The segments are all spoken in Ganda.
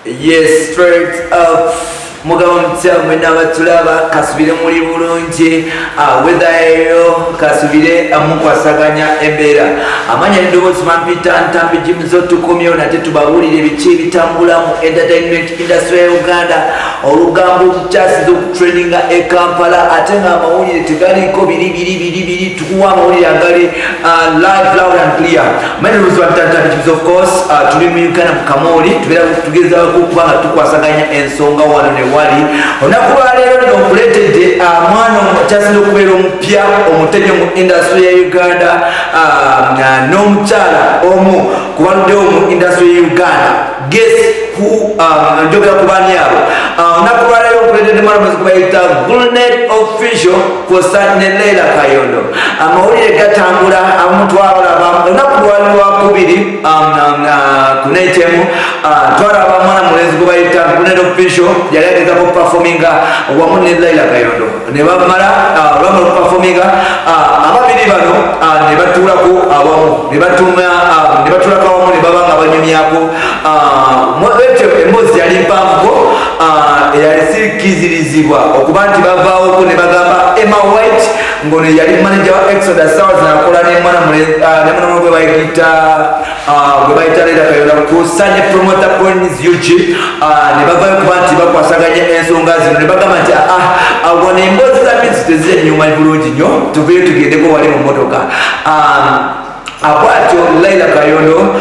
Yes, straight up. Mugabo mutya mwena abatulaba, kasubire muli bulungi. Weather eyo kasubire mukwasaganya embeera. Amanya n'eddoboozi bampita Ntambi Jimzo. Tukomyewo nate tubabuulire biki ebitambula mu entertainment industry ya Uganda. Olugambo kyasiza okutrendinga e Kampala, ate nga amawulire tegaliko biri biri biri biri. Tukuwa amawulire agali live, loud and clear. Amanya n'eddoboozi bampita Ntambi Jimzo. Of course, tuli mu Uganda mu Kamoli, tubeera tugezaako okuba nga tukwasaganya ensonga wano ne wali. Olunaku lwaleero nno nkuleetedde mwana kyasinza okubeera omupya omutenyo mu industry ya Uganda, n'omukyala omu ku baluddewo mu industry ya Uganda. Guess who? Njogera ku baani abo? Olunaku lwaleero nkuleetedde mwana muzi kubayita Grenade Official kwosa ne Leila Kayondo. Amawulire gatambula, abamu twalaba olunaku lwali lwakubiri ku netemu, twalaba mwana mulenzi gwe bayita Grenade Official yali agezako performinga wamu ne Leila Kayondo. Ne bamala, olwamala okuperforminga, ababiri bano ne batuulako awamu, ne batuma ne batuulako awamu, ne baba nga banyumyako. Etyo emboozi yali mpanvuko, eyali sikizirizibwa okuba nti bavaawoko ne bagamba Emma White, ngono yali manager wa Exodus, sawa zinakola nemwana nemwana gwe bayita Leila Kayondo kusa ne promoter Collins UG, ne bavayo kuba nti bakwasaganya ensonga zino, ne bagamba nti wano emboozi za minsi tezirenyuma bulungi nnyo, tuveyo tugendeko wali mu motoka. Bwatyo Laila Kayondo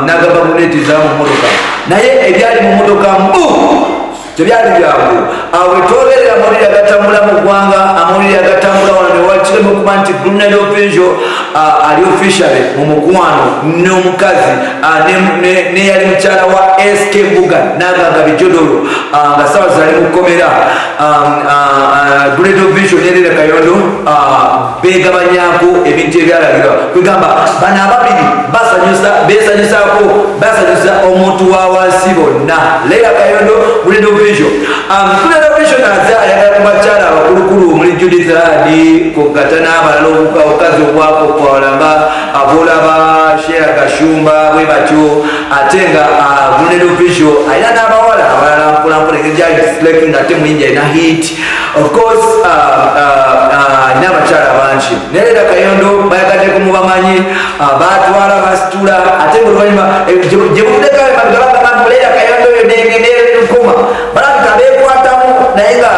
nagamba kunetiza mu motoka, naye ebyali mu motoka mbu tebyali byangu. Wetwogerera amawulire agatambula mu ggwanga, amawulire agatambula wano newakiremu okuba nti Grenade Official ali officially mu mukwano n'omukazi neyali mukyala wa SK Mbuga nagaga Bijodolo, nga sawa zali mukomera. Grenade Official ne Leila Kayondo begabanyako ebintu ebyalagirwa, kwegamba bano ababiri basanyusa, besanyusako, basanyusa omuntu wa wansi bonna. Leila Kayondo, Grenade Official. Grenade Official naze ayagala ku bakyala abakulukulu omuli Judith Heard kogata n'abalala, obukazi obwakokwala nga abolaba Sheila Gashumba bwe batyo. Ate nga Grenade Official alina n'abawala abalala mpolampola, engeri nga ate muyingi alina hit. Of course, alina abakyala bangi, naye Leila Kayondo bayagadde kumubamanyi, batwala basitula. Ate nga oluvanyuma gye buvuddeko bagamba Leila Kayondo oyo nenkoma balabika bekwatamu, naye nga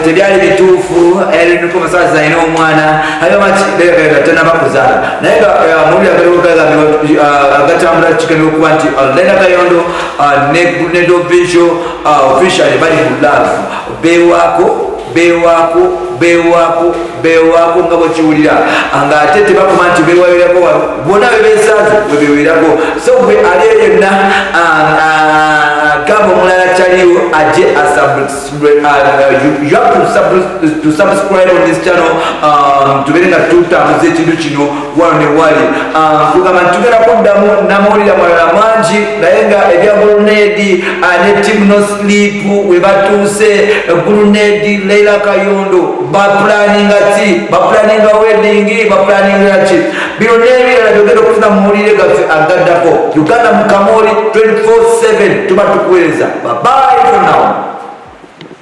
tebyali bituufu. Nkoma saa zalina omwana, agamba tanaba kuzaala, naye nga amawulire agatambula kigambibwa okuba nti Leila Kayondo ne Grenade Official officially bali mu love, bewaako bewaako bewaako bewaako nga bwekiwulira, nga ate tebakoma nti bewayirako wano, bonna bebesanze webewerako. So gwe ali eyo yenna, gamba omulala kyaliwo aje, you have to subscribe on this channel, tubeere nga tutambuza ekintu kino wano ne wali. Kugamba nti tugenda kuddamu n'amawulire amalala mangi, naye nga ebya Grenade ne Team No Sleep we batuuse, Grenade, Leila Kayondo baplaninga ki? Baplaninga wedding? Baplaninga ki? Bino n'ebirala byogenda okufuna mu mawulire gaffe agaddako. Uganda mu Kamoli 24/7, tuba tukuweereza. Bye for now.